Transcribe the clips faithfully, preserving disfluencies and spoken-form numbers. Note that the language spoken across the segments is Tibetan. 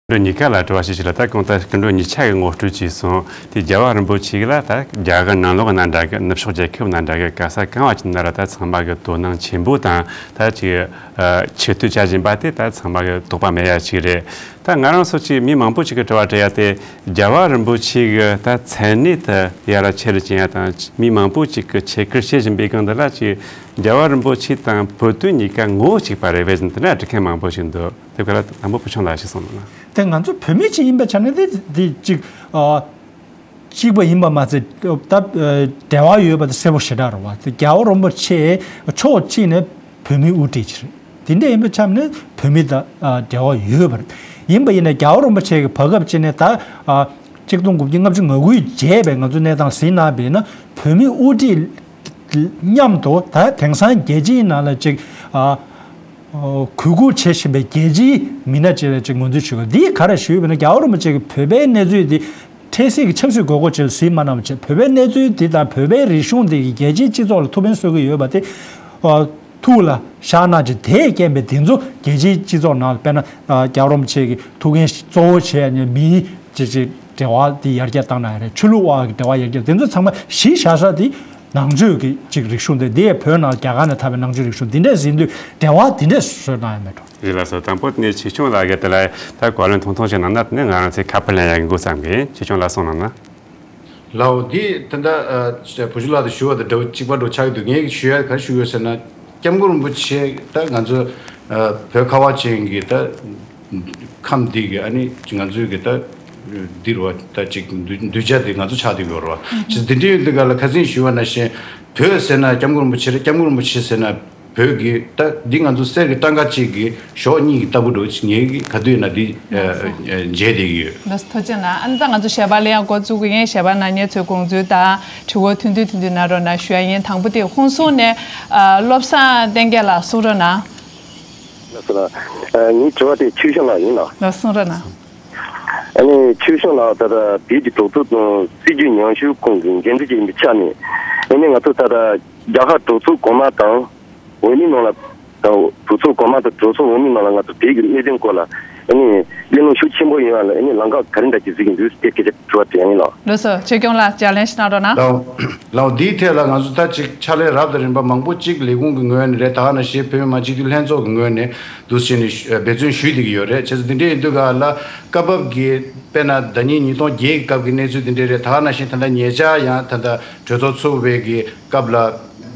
སྐུ་མགྲོན་གཉིས་ཀ་ལ་དྲི་བ་ཞིག་ཞུ་ལ། ད་གང་ལྟར་སྐུ་མགྲོན་གཉིས་ཆ་གི་ངོ་སྤྲོད་བྱས་སོང་། དེ་རྒྱལ་བ་རིན་པོ་ཆེ་ལ་ད་རྒྱ་གར་ནང་ལོགས་ན་འདྲ་གི། ནུབ་ཕྱོགས་རྒྱལ་ཁབ་ན་འདྲ་གི། ག་ས་གང་བ་ཅིག་ན་ར་ད་ཚང་མ་གི་དོ་སྣང་ཆེན་པོ་དང་། ད་ཅིག་ཆེ་བསྟོད་བྱ་བཞིན་པ་དེ་ད་ཚང་མ་གི་དོགས་པ་མེད་ཡ་ཅིག་རེད། ད་ང་རང་ཚོ་ཅིག་མི་མང་པོ་ཅིག་གི་དྲི་བ་དྲི་ཡ་དེ། རྒྱལ་བ་རིན་པོ་ཆེ་གི་ད་མཚན་གནས་དེ་ཡ་ར་ཆེ་རུ་ཕྱིན་ཡ་དང་། མི་མང་པོ་ཅིག་གི་ཆེད་བཀུར་བྱེད་བཞིན་པའི་སྒང་དེ་ལ་ཅིག་རྒྱལ་བ་རིན་པོ་ཆེ་དང་བོད་དོན་གཉིས་ཀ་ངོ་བོ་གཅིག་པ་རེད་བས་ཟེར་དེ་འདྲ་འདྲི་མཁན་མང་པོ་ཞིག་འདུག་དེ་ག་ལ་དང་པོ་བུ་ཆུང་ལགས་ཞིག་གསུངས་གནང་ན། དེ་ང་ཚོ་བོད་མི་ཅིག་ཡིན་པའི་ཆ་ནས་དེ་དེ་གཅིག་ཨ། གཅིག་པ་ཡིན་པ་མ་ཚད་ད་འབྲེལ་བ་ཡོད་པ་དེ་གསལ་པོ་ཞེ་དྲག་རེད་བ། དེ་རྒྱལ་བ་རིན་པོ་ཆེ་ཕྱོགས་གཅིག་ནས་བོད་མིའི་དབུ་ཁྲིད་ཅིག་རེད། དེ་འདྲ་ཡིན་པའི་ཆ་ནས་བོད་མི་དང་འབྲེལ་བ་ཡོད་པ་རེད། ཡིན་པ་ཡིན་ན་རྒྱལ་བ་རིན་པོ་ཆེ་གི་བར་སྐབས་གཅིག་ནས་ད་གཅིག་སྟོང་དགུ་བརྒྱ་ལྔ་བཅུ་ང་དགུའི་རྗེས་པའི་ང་ཚོ་གནས་སྟངས་གཟིགས་གནང་བས་ན། བོད་མིའི་དབུ་ཁྲིད་མཉམ་དུ་ད་དེང་སང་རྒྱལ་སྤྱིའི་ནང་ལ་ཅིག་ཨ། གུས་བཀུར་བྱེད་བཞིན་པའི་རྒྱལ་སྤྱིའི་མི་སྣ་བཅས་ལ་ཅིག་ངོས་འཛིན་ཞུ་དགོས། འདིས་ག་རེ་ཞུས་པ་ཡིན་ན། རྒྱལ་བ་རིན་པོ་ཆེ་གིས་བོད་པའི་གནས་ཚུལ་འདི་འཕྲལ་སེལ་གྱི་ཆབ་སྲིད་དགོས་མཁོ་ཅིག་ལ་གཟིགས་མ་གནང་བ་བྱས། བོད་པའི་གནས་ཚུལ་འདི་དང་བོད་པའི་རིག་གཞུང་འདི་གིས་རྒྱལ་སྤྱིའི་སྤྱི་ཚོགས་ལ་ཐུགས་ཕན་གསོས་ཀྱི་ཡོད་པ་དེ་ཐུགས་ལ་བཞག་གནང་བྱས། དེས་རྐྱེན་པས་དེ་ཚོ་རྒྱལ་སྤྱིའི་སྤྱི་ཚོགས་ནང་ལ། དཔེར་ན་རྒྱལ་བ་རིན་པོ་ཆེ་གི་ཐུགས་འགན་གཙོ་བོ་བྱས་ནས་མིའི་ཅིག་ཅིག་འབྲེལ་བ་འདི་ཡར་རྒྱས་བཏང་གནང་ཡ་རེད། ཆོས་ལུགས་དབར་གྱི་འབྲེལ་བ་ཡར་རྒྱས། དེ་ཚོ་ཚང་མ་གཞི་བཞག་ས་དེ་ནང་ཆོས་ཀྱི་ཅིག་རིག་གཞུང་དེ། དེ་ཡང་བོད་ནང་རྒྱ་གར་ནས་ཐར་བའི་ནང་ཆོས་རིག་གཞུང་དེ་འདྲས་ཟིན་དུས་འབྲེལ་བ་དེ་འདྲས་བཟོས་གནང་ཡ་མེད་འགྲོ། རེད་ལགས་སོ། དང་པོ་དེ་ནས་ཆོས་སྐྱོང་ལགས་ཀྱིས་དེ་ལ་ད་གོ་ལན་ཐུང་ཐུང་ཞིག་གནང་ན། དེ་ནས་ང་རང་ཚོས་ཁ་ཕར་ལེན་ཡ་གི་འགོ་བརྩམ་གི་ཡིན། ཆོས་སྐྱོང་ལགས་གསུངས་གནང་ན། ལའོ། འདི་ད་ལྟ་ཨ་བུ་ཆུང་ལགས་དང་ཞུ་བ་དང་འདྲ་བོ་གཅིག་པ་འདྲ་བོ་ཆགས་ཀྱི་འདུག་ངས་ཞུ་ཡ་ག་རེ་ཞུ་དགོས་ཟེར་ན། སྐྱབས་མགོན་རིན་པོ་ཆེ་ད་ང་ཚོ་ཨ་བོད་ཁ་བ་ཅན་གྱི་ད་ཁམས་འདི་གི་ཨ་ནི་ང་ཚོའི་གི་ད་འདི་རུ་བ་ད་ཅིག་གདུལ་གདུལ་བྱ་འདི་ང་ཚོ་ཆགས་བསྡད་ཡོད་རེད་བ། ཅིག་འདི་འདྲའི་ཡོད་འདི་ག་ལ་ཁ་སང་ཞུ་བ་ནང་བཞིན། བོད་ཟེར་ན་སྐྱབས་མགོན་རིན་པོ་ཆེ་རེད། སྐྱབས་མགོན་རིན་པོ་ཆེ་ཟེར་ན་བོད་ཀྱི་ད་འདི་ང་ཚོ་གསེར་གྱི་སྐྲངས་ཀ་གཅིག་གི་གཞོགས་གཉིས་ཀྱི་ལྟ་བུ་འདྲ་བོ་ཅིག་ངས་ག་དུས་ཡིན་ན་འདི་ཨ་ཨ་མཇལ་བསྡད་ཀྱི་ཡོད། ལགས་སོ། ཐུགས་རྗེ་གནང་། ཨ་ནི་ད་ང་ཚོ་ཞལ་པར་ལེན་ཡག་འགོ་བཙུགས་ཀྱི་ཡིན། ཞལ་པར་གནང་མཁན་ཚོའི་དགོངས་ཚུལ་དང་དྲི་བ་ཐུང་ཐུང་ཐུང་ཐུང་གནང་རོགས་གནང་ཞུ་ཡ་ཡིན། དང་པོ་དེ་ཧུན་སུར་ནས་ཨ་བློ་བཟང་བསྟན་རྒྱས་ལགས་གསུང་རོགས་གནང་། ལགས་སོ། ཨ་ངའི་དྲི་བ་དེ་ཆོས་སྐྱོང་ལགས་ཡིན་ལགས། ལགས་གསུང་རོགས་གནང་། ཨ་ནི་ཆོས་སྐྱོང་ལགས། ད་ལྟ་བོད་ཀྱི་གྲོས་ཚོགས་དང་སྲིད་བྱུས་ཉམས་ཞིབ་ཁང་གི་འགན་འཛིན་ཅིག་ཡིན་པའི་ཆ་ནས། ཨ་ནི་ང་ཚོ་ད་ལྟ་རྒྱ་གར་གྲོས་ཚོགས་གོང་མ་དང་འོས་མི་རྣམས་ལ་དང་། གྲོས་ཚོགས་གོང་མ་དང་གྲོས་ཚོགས་འོས་མི་རྣམས་ལ་ང་ཚོ་བོད་ཀྱི་གནད་དོན་སྐོར་ལ་ཨ་ནི་གླེང་སློང་ཤུགས་ཆེན་པོ་ཡོང་བ་ལ་ཨ་ནི་ལམ་ཁ་ག་རེ་འདྲ་ཅིག་གཟིགས་ཀྱི་འདུག་དེ་སྐད་ཆ་དྲི་བ་དྲི་ཡ་ཡིན་ལགས། ལགས་སོ། ཆོས་སྐྱོང་ལགས་ལྗགས་ལན་ཞིག་གནང་རོགས་གནང་། ལའོ། ལའོ། འདིའི་ཐད་ལ་ང་ཚོ་ད་ཅིག་ཕྱག་ལས་རབ་དང་རིམ་པ་མང་པོ་ཅིག་ལས་ཁུངས་ཀྱི་ངོས་ནས་རེད། ད་ག་ནང་བཞིན་བོད་མི་མང་སྤྱི་འཐུས་ལྷན་ཚོགས་ཀྱི་ངོས་ནས་འདུག་སེ་བྱས་ནས་ཞུ་འབད་བརྩོན་ཞུས་བསྡད་ཀྱི་ཡོད་རེད། བྱས་ཙང་འདི་འདྲ་ཡིན་དུས་ག་ལ་སྐབས་བབ་ཀྱི་དཔེར་ན་ཟླ་ཉིན་ཉིས་སྟོང་བརྒྱད་ཀྱི་སྐབས་ཀྱི་གནས་ཚུལ་འདི་འདྲ་རེད། ད་ག་ནང་བཞིན་ད་ལྟ་ཉེ་ཆར་ཡང་ད་ལྟ་གྲོས་ཚོགས་ཚོགས་པའི་གི་སྐབས་ལ་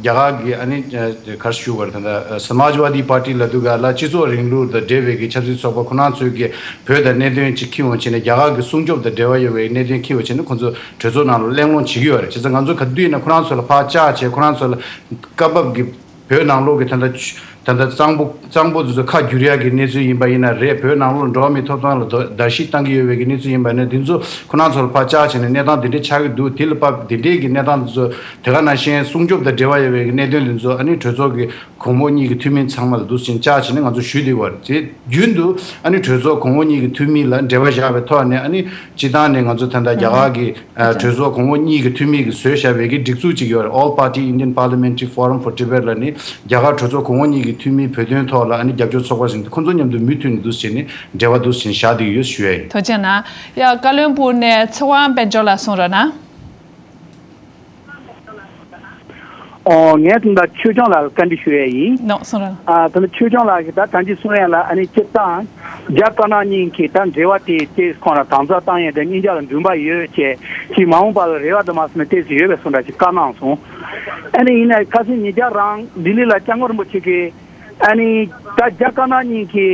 རྒྱ་གར་གྱི་ཨ་ནི་ཨ་ག་རེ་ཞུ་དགོས་རེད། ད་ལྟ་Samajwadi Party་ལབ་དུས་ག་ལ་སྤྱི་ཚོགས་རིང་ལུགས་དང་འབྲེལ་བའི་གི་ཆབ་སྲིད་ཚོགས་པ་ཁོ་རང་ཚོའི་གི་བོད་དང་གནད་དོན་ཅིག་འཁྱེར་ཡོང་བྱས་ནས། རྒྱ་གར་གྱི་སྲུང་སྐྱོབ་དང་འབྲེལ་བ་ཡོད་པའི་གནད་དོན་འཁྱེར་ཡོང་བྱས་ནས་ཁོ་ཚོ་གྲོས་ཚོགས་ནང་ལ་གླེང་སློང་བྱེད་ཀྱི་ཡོད་རེད། བྱས་ཙང་ང་ཚོ་ག་དུས་ཡིན་ན་ཁོ་རང་ཚོ་ལ་ཕར་བཅར་བྱས། ཁོ་རང་ཚོ་ལ་སྐབས་བབ་ཀྱི་བོད་ནང་ལོགས་ཀྱི་ད་ལྟ་ཆུ་ད་ལྟ་གཙང་པོ་གཙང་པོ་དེ་ཚོ་ཁ་བསྒྱུར་ཡག་གི་གནས་ཚུལ་ཡིན་པ་ཡིན་ན་རེད། བོད་ནང་ལོགས་འགྲོ་བ་མིའི་ཐོབ་ཐང་ལ་དོ་བརྡབ་གསིག་བཏང་གི་ཡོད་པའི་གི་གནས་ཚུལ་ཡིན་པ་ཡིན་ན། དེ་ཚོ་ཁོ་རང་ཚོ་ལ་ཕར་བཅར་བྱས་ནས་གནས་སྟངས་དེ་འདྲས་ཆགས་ཀྱི་འདུག་དེ་ལ་བབ་དེ་འདྲས་ཀྱི་གནས་སྟངས་དེ་ཚོ། དེ་ག་ནང་བཞིན་སྲུང་སྐྱོབ་དང་འབྲེལ་བ་ཡོད་པའི་གི་གནད་དོན་དེ་ཚོ་ཨ་ནི་གྲོས་ཚོགས་ཀྱི་གོང་འོག་གཉིས་ཀྱི་འཐུས་མི་ཚང་མ་ལ་འདུག་སེ་བཅར་བྱས་ནས་ང་ཚོ་ཞུས་བསྡད་ཡོད་རེད། དེ་རྒྱུན་དུ་ཨ་ནི་གྲོས་ཚོགས་གོང་འོག་གཉིས་ཀྱི་འཐུས་མི་ལ་འབྲེལ་བ་བཞག་པའི་ཐོག་ནས། ཨ་ནི་སྤྱིར་བཏང་ནས་ང་ཚོ་ད་ལྟ་རྒྱ་གར་གྱི་ཨ་གྲོས་ཚོགས་གོང་འོག་གཉིས་ཀྱི་འཐུས་མི་གིས་བཟོས་བཞག་པའི་གི་སྒྲིག་འཛུགས་ཅིག་ཡོད་རེད། All Party Indian Parliamentary Forum for Tibet ལབ་ནས། རྒྱ་གར་གྲོས་ཚོགས་གོང་འོག་གཉིས་ཀྱི་འཐུས་མིའི་བོད་དོན་ཐོག་ལ་ཨ་ནི་རྒྱབ་སྐྱོར་ཚོགས་པ་ཟེར་ནས། ཁོང་ཚོ་མཉམ་དུ་མུ་མཐུད་ནས་འདུག་སེ་བྱས་ནས་འབྲེལ་བ་འདུག་སེ་བྱས་ནས་བཞག་བསྡད་ཀྱི་ཡོད་ཞུ་ཡ་ཡིན། ཐུགས་རྗེ་གནང་། ཡ་ཀ་བློན་སྦུག་ནས་ཚེ་དབང་དཔལ་འབྱོར་ལགས་གསུང་རོགས་གནང་། ཨོ། ངས་ད་ལྟ་ཆོས་སྐྱོང་ལགས་ལ་བཀའ་འདྲི་ཞུ་ཡས་ཡིན། ནོ། གསུང་རོགས། ཨ། ད་ལྟ་ཆོས་སྐྱོང་ལགས་ཀྱིས་ད་ད་ཅི་གསུང་ཡས་ལ། ཨ་ནི་སྤྱིར་བཏང་རྒྱ་དཀར་ནག་གཉིས་ཀྱི་ད་འབྲེལ་བ་དེ་ཏོག་ཙམ་ཁོང་ལ་དམ་ཚགས་བཏང་ཡས་དང་གཉིས་ཆ་ལ་འདུན་པ་ཡོད་ཅེས་ཅིག་མ་འོངས་པ་ལ་རེ་བ་དང་མ་སོང་ན་ཏོག་ཙམ་ཡོད་པའི་གསུང་འདྲ་ཅིག་བཀའ་གནང་སོང་། ཨ་ནི་ཡིན་ནའི་ཁ་སང་ཉེ་ཆར་རང་ལྡི་ལི་ལ་སྐྱབས་མགོན་རིན་པོ་ཆེ་གིས། ཨ་ནི་ད་རྒྱ་དཀར་ནག་གཉིས་ཀྱི་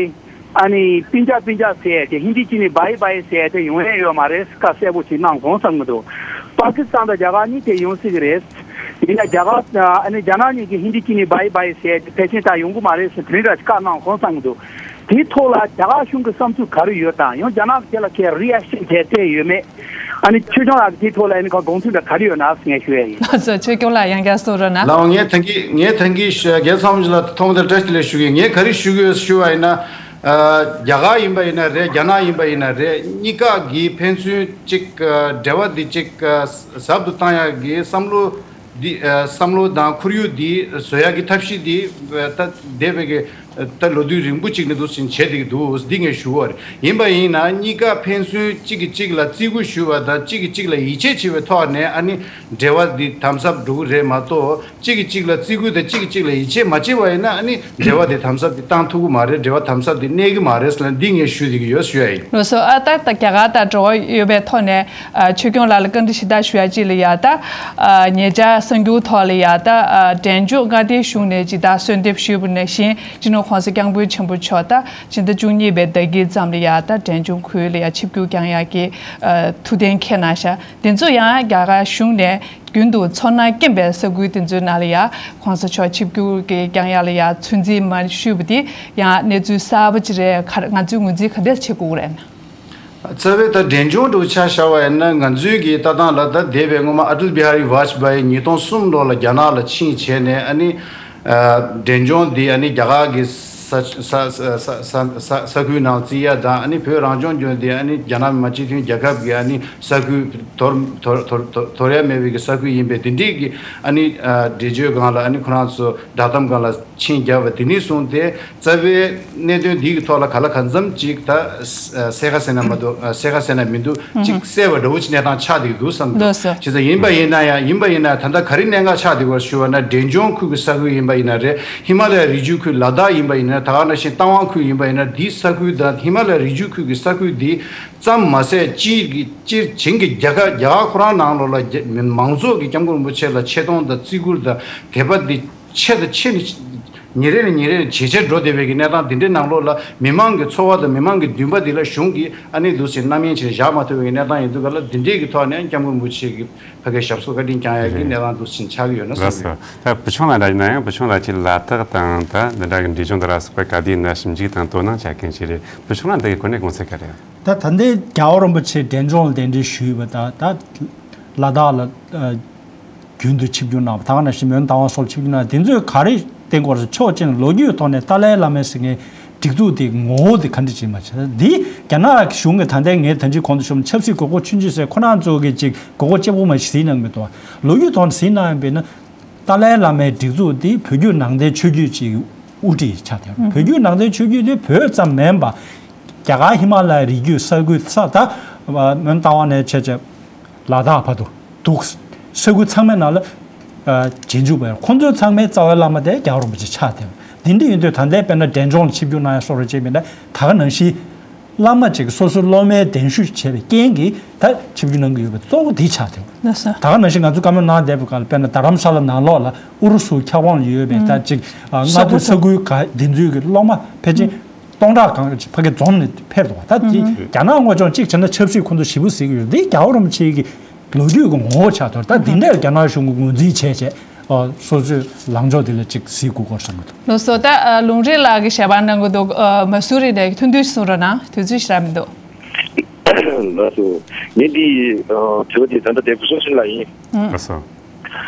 ཨ་ནི་སྤུན་ཀྱག་སྤུན་ཀྱག་ཟེར་ཏེ་ཧིན་དི་གཅིག་ནི་བྷའི་བྷའི་ཟེར་ཏེ་ཡོང་ཡས་ཡོད་མ་རེད། བཀའ་གསལ་པོ་ཅིག་གནང་སོང་བསམ་གྱི་འདུག་པ་ཀི་སི་ཐན་དང་རྒྱ་གར་གཉིས་དེ་ཡོང་སྲིད་ཀྱི་རེད། ཡིན་ན་རྒྱ་གར་ཨ་ནི་རྒྱ་ནག་གཉིས་ཀྱི་ཧིན་དི་གཅིག་ནི་བྷའི་བྷའི་ཟེར་ཏེ་ཕལ་ཆེར་ད་ཡོང་གི་མ་རེད་ཟེར་དེ་རིང་ར་བཀའ་གནང་སོང་བསམ་གྱི་འདུག་དེའི་ཐོག་ལ་རྒྱ་གར་གཞུང་གི་བསམ་ཚུལ་ག་རེ་ཡོད་དང་། ཡང་རྒྱ་ནག་གི་དེ་ལ་ཁྱེད་རི་ཨེག་ཤན་བྱས་བསྡད་ཡོད་མེད། ཨ་ནི་ཆོས་སྐྱོང་ལགས་ཀྱི་དེའི་ཐོག་ལ་ཨ་ནི་ག་དགོངས་ཚུལ་འདྲ་ག་རེ་ཡོད་ན་ངས་ཞུ་ཡ་ཡིན། ལགས་སོ། ཆོས་སྐྱོང་ལགས་ཡང་བསྐྱར་གསུང་རོགས་གནང་། ལགས་འོ། ངས་ཐེངས་ཀྱི་ངས་ཐེངས་ཀྱི་རྒན་ཚང་མ་ལ་ཐོག་མ་དེ་བཀྲ་ཤིས་བདེ་ལེགས་ཞུ་གི་ཡིན། ངས་ག་རེ་ཞུ་གི་ཡོད་ཞུ་བ་ཡིན་ན། ཨ། རྒྱ་གར་ཡིན་པ་ཡིན་ན་རེད། རྒྱ་ནག་ཡིན་པ་ཡིན་ན་རེད། གཉིས་ཀ་གི་ཕན་ཚུན་གཅིག་ཨ་འབྲེལ་བ་འདི་གཅིག་ཨ་ཟབ་ཏུ་བཏང་ཡག་གི་བསམ་བློ་འདི་ཨ་བསམ་བློ་དང་ཁོར་ཡུག་འདི་བཟོ་ཡག་གི་ཐབས་ཤེས་འདི་ཨ་ད་འདས་པའི་གི་ ད་ལོ་དུས་རིང་པོ་གཅིག་ནས་འདུག་ཟིན་བྱས་བསྡད་ཀྱི་འདུག་འདི་ངས་ཞུ་བ་རེད། ཡིན་པ་ཡིན་ན་གཉིས་ཀ་ཕན་ཚུན་གཅིག་གིས་གཅིག་ལ་བརྩི་བཀུར་ཞུ་བ་དང་གཅིག་གིས་གཅིག་ལ་ཡིད་ཆེས་བྱེད་པའི་ཐོག་ནས་ཨ་ནི་འབྲེལ་བ་འདི་དམ་ཟབ་འགྲོ་གི་རེད་མ་གཏོགས། གཅིག་གིས་གཅིག་ལ་བརྩི་བཀུར་དང་གཅིག་གིས་གཅིག་ལ་ཡིད་ཆེས་མ་བྱས་པ་ཡིན་ན་ཨ་ནི་འབྲེལ་བ་དེ་དམ་ཟབ་དེ་བཏང་ཐུབ་ཀྱི་མ་རེད། འབྲེལ་བ་དམ་ཟབ་དེ་གནས་ཀྱི་མ་རེད་ཟེར་ན་འདི་ངས་ཞུ་བསྡད་ཀྱི་ཡོད་ཞུ་ཡ་ཡིན། ལགས་སོ། ཨ་ད་ད་རྒྱ་གར་དང་འབྲེལ་བ་ཡོད་པའི་ཐོག་ནས་ཨ་ཆོས་སྐྱོང་ལགས་ལ་བཀའ་འདྲི་ཞིབ་ཕྲ་ཞུ་ཡ་གཅིག་ལ་ཡ་ད་ཨ་ཉེ་ཆར་གསར་འགྱུར་ཐོག་ལ་ཡ་ད་ཨ་འབྲས་ལྗོངས་མངའ་སྡེའི་གཞུང་ནས་ཇི་ལྟར་གསོལ་འདེབས་ཞུས་པ་ནང་བཞིན་སྤྱི་ནོར་༸གོང་ས་༸སྐྱབས་མགོན་ཆེན་པོ་མཆོག་ད་ཕྱི་ཟླ་བཅུ་གཉིས་པའི་ཟླ་དཀྱིལ་ཙམ་ལ་ཡ་ད་འབྲས་ལྗོངས་ཁུལ་ལ་ཡ་ཆིབས་བསྒྱུར་བསྐྱངས་ཡ་གི་ཨ་ཐུགས་གཏན་འཁེལ་གནང་ཤག་དེ་ཚོ་ཡང་རྒྱ་གར་གཞུང་ནས་རྒྱུན་དུ་ཚོར་སྣང་སྐྱེན་པའི་ས་ཁུལ་དེ་ཚོའི་ནང་ལ་ཡ་༸གོང་ས་མཆོག་ཆིབས་བསྒྱུར་གྱི་བསྐྱངས་ཡ་ལ་ཡ་ཚོད་འཛིན་མ་ཞུས་པ་དེ་ཡང་གནས་ཚུལ་གསར་པ་ཅིག་རེད། ག་རེ་ང་ཚོས་ངོས་འཛིན་ག་འདྲ་བྱེད་དགོས་རེད་ན། རྩ་བའི་ད་འབྲས་ལྗོངས་འདྲ་བོ་ཆ་བཞག་པ་ཡིན་ན་ང་ཚོའི་གི་ལྟ་སྟངས་ལ་ད་འདས་པའི་སྔོན་མ་ཨ་ཏལ་བི་ཧ་རི་ཝཱཇ་པཱ་ཡི་ཉིས་སྟོང་གསུམ་ལོ་ལ་རྒྱ་ནག་ལ་ཕྱིན་བྱས་ནས་ཨ་ནི། ཨ་འབྲས་ལྗོངས་འདི་ཨ་ནི་རྒྱ་གར་གི་ས་ས་ས་ས་ས་ས་ས་ཁུལ་ནང་བརྩི་ཡ་དང་ཨ་ནི་བོད་རང་སྐྱོང་ལྗོངས་འདི་ཨ་ནི་རྒྱ་ནག་མི་དམངས་སྤྱི་མཐུན་རྒྱལ་ཁབ་ཀྱི་ཨ་ནི་ས་ཁུལ་དོར་དོར་དོར་དོར་དོར་ཡ་མེད་པའི་གི་ས་ཁུལ་ཡིན་པས་འདི་འདྲའི་གི་ཨ་ནི་ཨ་འགྲེལ་བརྗོད་སྒང་ལ་ཨ་ནི་ཁོ་རང་ཚོ་བསྒྲགས་གཏམ་སྒང་ལ་ཕྱིན་རྒྱབ་པ་དེ་ནས་བཟུང་སྟེ། རྩ་བའི་གནད་དོན་འདི་གི་ཐོག་ལ་ག་ལ་གང་འཚམ་ཅིག་ད་གསལ་ཁ་གསལ་ན་མ་གཏོགས་གསལ་ཁ་གསལ་ན་མི་འདུག་ཅིག་གསལ་བ་འདྲ་བོ་ཅིག་གནས་སྟངས་ཆགས་བསྡད་ཀྱི་འདུག་བསམ་འདུག་ལགས་སོ། བྱས་ཙང་ཡིན་པ་ཡིན་ན་ཡང་ཡིན་པ་ཡིན་ན་ད་ལྟ་ག་རེ་གནད་འགག་ཆགས་བསྡད་ཀྱི་ཡོད་ཞུ་བ་ན་འབྲས་ལྗོངས་ཁུལ་གྱི་ས་ཁུལ་ཡིན་པ་ཡིན་ན་རེད། ཧི་མ་ལ་ཡ་རི་རྒྱུད་ཁུལ་ལ་དྭགས་ཡིན་པ་ཡིན་ན་ད་ག་ནང་བཞིན་རྟ་དབང་ཁུལ་ཡིན་པ་ཡིན་ན་འདིའི་ས་ཁུལ་དང་ཧི་མ་ལ་ཡ་རི་རྒྱུད་ཁུལ་གྱི་ས་ཁུལ་འདི་ཙམ་མ་ཟད་སྤྱིར་གྱི་སྤྱིར་བྱིངས་ཀྱི་རྒྱ་གར་རྒྱ་གར་ཁོ་རང་ནང་ལོགས་ལ་རྒྱ་མི་མང་ཚོགས་ཀྱིས་སྐྱབས་མགོན་རིན་པོ་ཆེ་ལ་ཆེ་མཐོང་དང་བརྩི་བཀུར་དང་དད་པ་འདི་ཆེ་དང་ཆེ་ནས། ཉིན་རེ་ནས་ཉིན་རེ་ནས་ཇེ་ཆེར་འགྲོ་བསྡད་པའི་གི་གནས་སྟངས་འདི་འདྲའི་ནང་ལོགས་ལ་མི་མང་གི་འཚོ་བ་དང་མི་མང་གི་འདུན་པ་འདི་ལ་གཞུང་གིས་ཨ་ནི་འདུག་སེ་རྣམ་གཡེང་བྱས་བཞག་མ་ཐུབ་པའི་གི་གནས་སྟངས་ཡིན་འདུག་ག་ལ། འདི་འདྲའི་གི་ཐོག་ནས་སྐྱབས་མགོན་རིན་པོ་ཆེ་གི་ཕ་གའི་ཞབས་སོར་བཀའ་དྲིན་བསྐྱངས་ཡ་གི་གནས་སྟངས་འདུག་སེ་ཆགས་ཀྱི་ཡོད་ན་བསམ་གི་ཡོད། ད་བུ་ཆུང་ལགས་འདྲ་ཡིན་ན་ཡང་བུ་ཆུང་ལགས་ཀྱིས་ལ་དྭགས་དང་ད་འདི་འདྲ་གི་འབྲས་ལྗོངས་དང་ར་སོགས་པ་ག་དུས་ཡིན་ན་ཞིབ་འཇུག་དང་དོ་སྣང་བྱ་མཁན་ཞིག་རེད། བུ་ཆུང་ལགས་འདི་གི་གོ་གནས་གོང་ཚད་ག་རེ་ཡོད། ད་ད་ལྟའི་རྒྱལ་བ་རིན་པོ་ཆེ་འབྲས་ལྗོངས་ལ་གདན་འདྲེན་ཞུས་པ་དང་ད་ལ་དྭགས་ལ་ཨ་རྒྱུན་དུ་ཆིབས་བསྒྱུར་གནང་བ་ད་ག་ནང་བཞིན་མོན་རྟ་དབང་སོགས་ཆིབས་བསྒྱུར་གནང་དེ་ཚོས་ག་རེ་བསྟན་དགོས་རེད། ཕྱོགས་གཅིག་ནས་ལོ་རྒྱུས་ཐོག་ནས་ཏཱ་ལའི་བླ་མའི་ཟེར་མཁན་སྒྲིག་འཛུགས་དེ་ངོ་བོ་དེ་ག་འདྲ་ཅིག་མ་བྱས་འདི་རྒྱ་ནག་གཞུང་གི་ད་ལྟའི་ངས་ད་ཅི་གོང་དུ་ཞུས་ཆབ་སྲིད་དགོས་མཁོ་ཆུང་ཆུང་ཟེར་ཁོ་རང་ཚོ་གི་ཅིག་དགོས་མཁོ་ལྕི་པོ་མ་ཞིག་གཟིགས་གནང་མི་འདུག་ལོ་རྒྱུས་ཐོག་ནས་གཟིགས་གནང་ཡོད་པས་ན། ཏཱ་ལའི་བླ་མའི་སྒྲིག་འཛུགས་འདི་བོད་བརྒྱུད་ནང་བསྟན་ཆོས་བརྒྱུད་ཅིག་གི་དབུ་ཁྲིད་ཆགས་ཏེ། བོད་བརྒྱུད་ནང་བསྟན་ཆོས་བརྒྱུད་འདི་བོད་ཙམ་མིན་པ། རྒྱ་གར་ཧི་མ་ལ་ཡའི་རི་རྒྱུད་ས་ཁུལ་ས་ད་མོན་རྟ་དབང་ནས་བྱས་བྱས་ལ་དྭགས་བར་དུ་འདུག་ས་ཁུལ་ཚང་མའི་ནང་ལ་རྗེས་འཇུག་པ་ཁོང་ཚོའི་ཚང་མའི་རྩ་བའི་བླ་མ་དེ་རྒྱལ་བ་རིན་པོ་ཆེ་ཆགས་ཏེ། འདི་འདྲ་ཡིན་དུས་ད་ལྟའི་དཔེར་ན་འབྲས་ལྗོངས་ལ་ཆིབས་བསྒྱུར་གནང་ཡ་སོགས་རེ་བྱས་མིན་ན་ད་ག་ནང་བཞིན། བླ་མ་གཅིག་གིས་སོ་སོའི་སློབ་མའི་གདན་ཞུ་བྱས་པའི་རྐྱེན་གྱིས་ད་ཆིབས་བསྒྱུར་གནང་གི་ཡོད་པའི་གཙོ་བོ་འདི་ཆགས་ཏེ། ལགས་སོ། ད་ག་ནང་བཞིན་ང་ཚོ་བཀའ་མོལ་གནང་བསྡད་པའི་སྐབས་ལ་དཔེར་ན་རྡ་རམ་ས་ལ་ནང་ལོགས་ལ་ཨུ་རུ་སུ་ཁྱབ་ཁོངས་ལ་ཡོད་པའི་ད་ཅིག་མངའ་སྡེ་ས་ཁུལ་ག་འདི་ཚོའི་གི་སློབ་མ་ཕལ་ཆེར་སྟོང་ཕྲག་གང་ཅིག་ཕ་གི་འཛོམས་ནས་ཕེབས་འདུག་ད་ཅིག་རྒྱ་ནག་དངོས་ལྗོངས་གཅིག་བྱས་ན་ཆབ་སྲིད་ཁོང་ཚོ་ཞེ་པོ་ཟེར་གི་ཡོད། འདི་རྒྱལ་བ་རིན་པོ་ཆེ་གི་ལོ་རྒྱུས་ཀྱི་ངོ་བོ་ཆགས་ཐུབ། ད་འདི་འདྲའི་རྒྱ་ནག་གཞུང་གིས་ངོས་འཛིན་བྱས་བྱས་སོ་སོའི་ལངས་ཕྱོགས་དེ་ལ་ཅིག་གཟིགས་དགོས་སྐོར་གསུངས་འདུག་ལགས་སོ། ད་ལུང་རིགས་ལགས་ཀྱིས་ཞལ་པར་གནང་གི་འདུག་མ་སུ་རི་ནས་ཐུང་ཐུང་ཞིག་གསུང་རོགས་གནང་། དུས་ཚོད་ཞེ་དྲག་མི་འདུག་ལགས་སོ། ངས་འདི་དྲི་བ་དེ་ད་ལྟ་དེ་བུ་སོང་ཤིན་ལ་ཡིན། ལགས་སོ།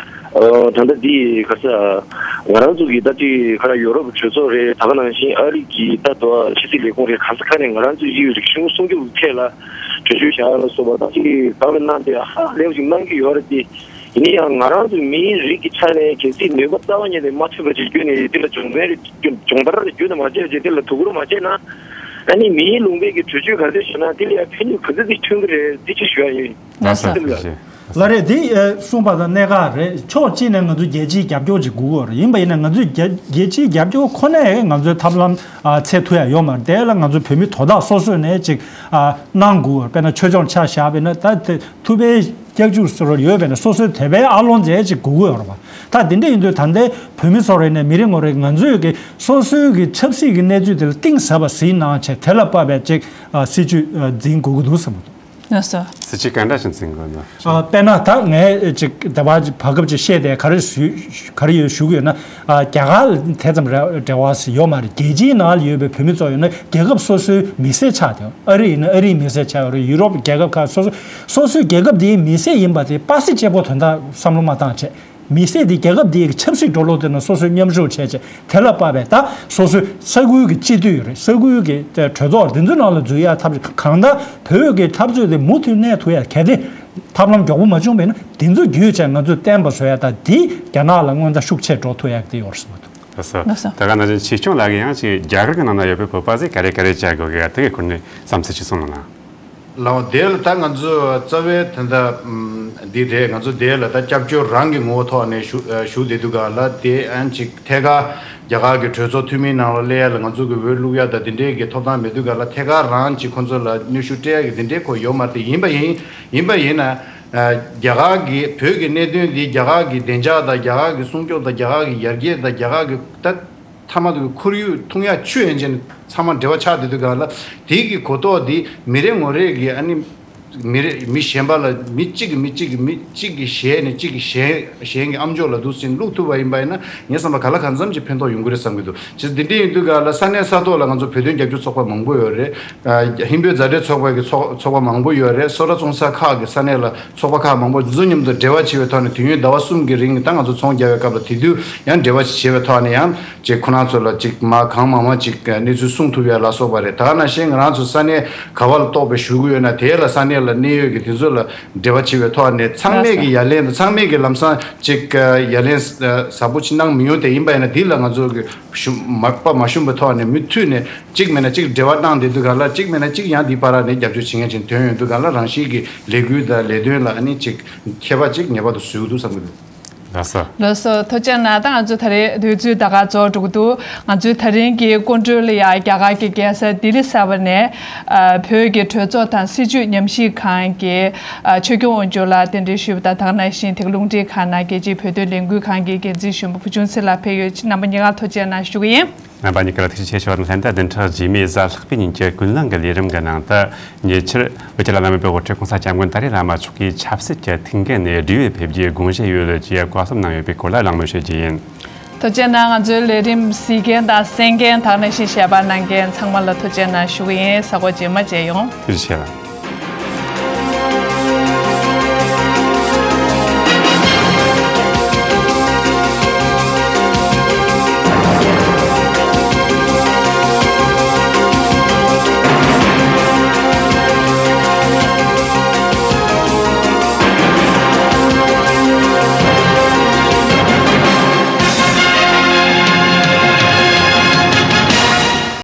ད་ལྟ་འདི་ག་ས་ང་རང་ཚོ་གི་ད་ཅི་ག་ར་ཡོ་རོབ་གྲོས་ཚོགས་རེད། ད་ག་ནང་བཞིན་ཨ་རི་གི་ད་དོ་ཕྱི་སྲིད་ལས་ཁུངས་རེད། ག་ས་ག་ནས་ང་རང་ཚོའི་རིག་གཞུང་སྲུང་སྐྱོབ་ཐད་ལ་གྲོས་ཆོད་བཞག་ཡ་ལ་སོགས་པ་ད་ཅི་བཀའ་མོལ་གནང་སྟེ་ཧ་ལས་པ་ཅིག་གནང་གི་ཡོད་རེད་དེ། ཡིན་ན་ཡང་ང་རང་ཚོའི་མིའི་རིགས་ཀྱི་ཆ་ནས་གལ་སྲིད་ནུས་པ་རྩ་བ་ཉིད་ནས་མ་ཐོན་པ་ཅིག་བརྒྱུད་ནས་དེ་ལ་སྦྱོང་བརྡར་སྦྱོང་བརྡར་རེ་བརྒྱུད་ནས་མ་བྱས་ཅིག་དེ་ལ་དོ་ཁུར་མ་བྱས་ན། ཨ་ནི་མིའི་ལུང་པའི་གི་གྲོས་ཆོད་ག་ཚོད་བྱས་ན་དེ་ལ་ཡང་ཕན་ནུས་ག་ཚོད་ཅིག་ཐོན་གི་རེད་འདི་ཅིག་ཞུ་ཡ་ཡིན། ལགས་སོ། ལགས་རེད། དེ་གསུངས་པ་དང་གནད་འགག་རེད། ཕྱོགས་གཅིག་ནས་ང་ཚོས་རྒྱལ་སྤྱིའི་རྒྱབ་སྐྱོར་ཅིག་དགོས་ཀྱི་ཡོད་རེད། ཡིན་པ་ཡིན་ན་ང་ཚོས་རྒྱལ་རྒྱལ་སྤྱིའི་རྒྱབ་སྐྱོར་ཁོ་ནས་ང་ཚོའི་ཐབས་ལམ་ཚད་ཐུབ་ཡ་ཡོད་མ་རེད། དེ་ལ་ང་ཚོ་བོད་མི་དོ་བདག་སོ་སོ་ནས་ཅིག་གནང་དགོས་ཀྱི་ཡོད་རེད། དཔེར་ན་ཆོས་སྐྱོང་ཆ་བཞག་པ་ཡིན་ན་ད་དེ། ཐུབ་པའི་སྐྱབས་འཇུག་ཟེར་བ་ཡོད་པས་ན་སོ་སོའི་དད་པའི་ཨ་ལོང་མཛད་ཅིག་དགོས་ཀྱི་ཡོད་རེད་པ། ད་དེ་འདྲ་ཡིན་དུས་ད་ལྟའི་བོད་མི་ཚོ་རེད་ནས་མི་རེ་ངོ་རེ་ང་ཚོས་ཀྱི་སོ་སོའི་གི་ཆབ་སྲིད་ཀྱི་གནས་ཚུལ་དེ་ལ་གཏིང་ཟབ་པ་གཟིགས་གནང་བྱས་དེ་ལ་དཔག་པའི་ཅིག་སྲིད་ཇུས་འཛིན་དགོས་ཀྱི་འདུག་བསམ་གྱི་འདུག་ལགས་སོ། སྲིད་ཇུས་ག་འདྲ་ཞིག་འཛིན་དགོས་ན། དཔེར་ན་ད་ངས་ཅིག་དེ་བ་བར་སྐབས་ཅིག་བཤད་དེ་ག་རེ་ཞུ་ག་རེ་ཡོད་ཞུ་གི་ཡོད་ན། རྒྱ་གར་དེ་ཙམ་རེ་འབྲེལ་བ་ཡོད་མ་རེད། རྒྱལ་སྤྱིའི་ནང་ལ་ཡོད་པའི་བོད་མི་ཚོ་ཡོད་ན་རྒྱལ་ཁབ་སོ་སོའི་མི་སེར་ཆགས་ཏེ། ཨ་རི་ཡིན་ན་ཨ་རིའི་མི་སེར་ཆགས་ཡོད་རེད། ཡུ་རོབ་རྒྱལ་ཁབ་ཁག་སོ་སོ་སོ་སོའི་རྒྱལ་ཁབ་དེའི་མི་སེར་ཡིན་པ་དེ་པ་སེ་གཅིག་པོ་དོན་དག་བསམ་བློ་མ་བཏང་བྱས། མི་སེར་དེ་རྒྱལ་ཁབ་དེའི་ཆབ་སྲིད་འགྲོ་ལུགས་དེ་ནང་སོ་སོས་མཉམ་ཞུགས་བྱས་བྱས་དེ་ལ་དཔག་པའི་ད་སོ་སོའི་ས་ཁུལ་གྱི་སྤྱི་འཐུས་རེད། ས་ཁུལ་གྱི་གྲོས་ཚོགས་དེ་ཚོའི་ནང་ལ་འཛུལ་ཡ་ཐབས་གང་ལྟར་བོད་ཀྱི་འཐབ་རྩོད་དེ་མུ་མཐུད་གནས་ཐུབ་ཡ་གལ་ཏེ་ཐབས་ལམ་མགྱོགས་པོ་མ་བྱུང་བས་ན་དེ་ཚོ་བརྒྱུད་བྱས་ང་ཚོས་བརྟན་པ་བཟོ་ཡ་ད་དེ་རྒྱ་ནག་ལ་སྔོན་བརྡ་ཤུགས་ཆེ་འགྲོ་ཐུབ་ཡ་དེ་ཡོད་རེད་བསམ་གྱི་འདུག་ལགས་སོ། ལགས་སོ། ད་ག་ནང་བཞིན་ཆོས་སྐྱོང་ལགས་ཀྱིས་ཡང་ཅིག་རྒྱ་གར་གྱི་ནང་ན་ཡོད་པའི་བོད་པ་ཚོས་ག་རེ་ག་རེ་བྱ་དགོས་ཀྱི་དེ་གི་སྐོར་ནས་བསམ་ཚུལ་ཅིག་གསུངས་གནང་། ལགས་འོང་། དེ་ལ་ད་ང་ཚོ་རྩ་བའི་ད་ལྟ་ཨམ་འདི་རེད། ང་ཚོ་དེ་ལ་ད་སྐྱབས་བཅོལ་རང་གི་ངོ་བོ་ཐོག་ནས་ཞུ་ཨ་ཞུ་བསྡད་དུས་ག་ལ། དེ་ཨན་ཅིག་ཐད་ཀར་རྒྱ་གར་གྱི་གྲོས་ཚོགས་འཐུས་མིའི་ནང་ལ་སླེབས་ཡ་ལ་ང་ཚོ་གི་འོས་བླུག་ཡ་ད་དེ་འདྲའི་གི་ཐོབ་ཐང་མེད་དུས་ག་ལ། ཐད་ཀར་རང་ཅིག་ཁོང་ཚོ་ལ་གནོན་ཤུགས་སྤྲད་ཡ་གི་དེ་འདྲའི་ཁོ་ཡོད་མ་རེད། ཡིན་པ་ཡིན་ཡིན་པ་ཡིན་ན། ཨ་རྒྱ་གར་གྱི་བོད་ཀྱི་གནད་དོན་འདི་རྒྱ་གར་གྱི་བདེ་འཇགས་དང་། རྒྱ་གར་གྱི་སྲུང་སྐྱོབ་དང་། རྒྱ་གར་གྱི་ཡར་རྒྱས་དང་། རྒྱ་གར་གྱི་ད་མཐའ་མ་དུ་ཁོར་ཡུག་འཐུང་ཡ་ཆུ་ཡན་ཆད་ཚང་མ་འབྲེལ་བ་ཆགས་བསྡད་དུས་ག་ལ། དེ་གི་གོ་རྟོགས་འདི་མི་རེ་ངོ་རེ་གི་ཨ་ནི་མི་རེ་མི་གཞན་པ་ལ། མི་གཅིག་གིས་མི་གཅིག་གིས་མི་གཅིག་གི་ཞལ་ནས་གཅིག་གིས་གཞན་གཞན་གྱི་ཨམ་ཅོག་ལ་འདུག་སེ་བླུག་ཐུབ་པ་ཡིན་པ་ཡིན་ན། ངས་བསམ་པ་ག་ལ་གང་འཚམ་ཅིག་ཕན་ཐོགས་ཡོང་གི་རེད་བསམ་གྱི་འདུག་ཅེས་འདི་འདྲ་ཡིན་དུས་ག་ལ་ས་གནས་ས་ཐོག་ལ་ང་ཚོ་བོད་དོན་རྒྱབ་སྐྱོར་ཚོགས་པ་མང་པོ་ཡོད་རེད། ཨ་ཧིན་བོད་མཛའ་འབྲེལ་ཚོགས་པ་གི་ཚོགས་ཚོགས་པ་མང་པོ་ཡོད་རེད། སོ་ལྟ་བཙོང་ས་ཁག་གི་ས་གནས་ལ་ཚོགས་པ་ཁག་མང་པོ་འཛུལ་མཉམ་དུ་འབྲེལ་བ་བྱེད་པའི་ཐོག་ནས། དུས་ཡུན་ཟླ་བ་གསུམ་གྱི་རིང་ད་ང་ཚོ་ཚོང་རྒྱག་པའི་སྐབས་ལ་དེ་དུས་ཡང་འབྲེལ་བ་བྱེད་པའི་ཐོག་ནས་ཡང་ཅིག་ཁོ་རང་ཚོ་ལ་ཅིག་མ་གང་མང་མང་ཅིག་གནས་ཚུལ་གསུང་ཐུབ་ཡ་ལ་སོགས་པ་རེད། ད་ག་ནང་བཞིན་ང་རང་ཚོ་ས་གནས་ག་བ་ལ་གཏོགས་པའི་ཞུ་གི་ཡོད་ན། དེ་ལ་ས་གནས་ལ་གནད་ཡོད་ཀྱི་དེ་ཚོ་ལ་འབྲེལ་བ་བྱེད་པའི་ཐོག་ནས། ཚང་མས་ཀྱི་ཡ་ལན་དང་། ཚང་མས་ཀྱི་ལམ་སང་ཅིག་ཡ་ལན་ཟབ་པོ་ཅིག་གནང་མི་ཡོང་སྟེ། ཡིན་པ་ཡིན་ན་དེ་ལ་ང་ཚོ་གི་ཞུ་མ་པ་མ་ཞུམ་པའི་ཐོག་ནས་མུ་མཐུད་ནས་གཅིག་མེད་ན་གཅིག་འབྲེལ་བ་གནང་བསྡད་དུས་ག་ལ། གཅིག་མེད་ན་གཅིག་ཡང་འདི་བར་ནས་རྒྱབ་སྐྱོར་བྱེད་མཁན་ཅིག་ཐོན་ཡོང་དུས་ག་ལ། རང་བཞིན་གྱི་ལས་འགུལ་དང་ལས་དོན་ལ་ཨ་ནི་ཅིག་ཁྱད་པར་ཅིག་ངེས་པར་དུ་བཟོ་གི་འདུག་བསམ་གི་འདུག་ལགས་སོ། ལགས་སོ། ཐུགས་རྗེ་གནང་། ད་ང་ཚོ་ད་རེས་དུས་ཚོད་ད་ག་རྫོགས་འགྲོ་གི་འདུག་ང་ཚོའི་ད་རིང་གི་སྐུ་མགྲོན་ལ་ཡང་རྒྱ་གར་གྱི་རྒྱལ་ས་ལྡི་ལི་གསར་པ་ནས་ཨ་བོད་ཀྱི་གྲོས་ཚོགས་དང་སྲིད་བྱུས་ཉམས་ཞིབ་ཁང་གི་ཨ་ཆོས་སྐྱོང་དབང་ཕྱུག་ལགས་གདན་འདྲེན་ཞུས་པ་དང་། ད་ག་ནང་བཞིན་དེ་ག་རླུང་འཕྲིན་ཁང་ནང་རྒྱལ་སྤྱིའི་བོད་དོན་ལས་འགུལ་ཁང་གི་འགན་འཛིན་གཞོན་པ་བུ་ཆུང་ཚེ་ལགས་ཕེབས་ཡོད། རྣམ་པ་གཉིས་ཀར་ཐུགས་རྗེ་གནང་ཞུ་གི་ཡིན། རྣམ་པ་གཉིས་ཀར་ཐུགས་རྗེ་ཆེ་ཞུ་བ་དང་ལྷན་དུ། བདུན་ཕྲག་རྗེས་མའི་གཟའ་ལྷག་པའི་ཉིན་གྱི་ཀུན་གླེང་གི་ལས་རིམ་གྱི་ནང་དུ། ཉེ་ཆར་བོད་ཀྱི་བླ་ན་མེད་པའི་དབུ་ཁྲིད་༸གོང་ས་༸སྐྱབས་མགོན་ཏཱ་ལའི་བླ་མ་མཆོག་གིས་ཆབ་སྲིད་ཀྱི་ཐུགས་འགན་ནས་སྒྲིག་ཡོད་ཕེབས་རྒྱུའི་དགོངས་བཞེས་ཡོད་ལ་ཅེས་བཀའ་གསུང་གནང་ཡོད་པའི་སྐོར་ལ་གླེང་མོལ་བྱེད་རྒྱུ་ཡིན། ཐུགས་རྗེ་གནང་། ང་ཚོའི་ལས་རིམ་གཟིགས་མཁན་དང་གསན་མཁན། ད་ག་ནང་བཞིན་ཞལ་པར་གནང་མཁན་ཚང་མ་ལ་ཐུགས་རྗེ་གནང་ཞུ་གི་ཡིན། གཟའ་འཁོར་རྗེས་མ་མཇལ་ཡོང་། ཐུགས་རྗེ་ཆེ་ལགས།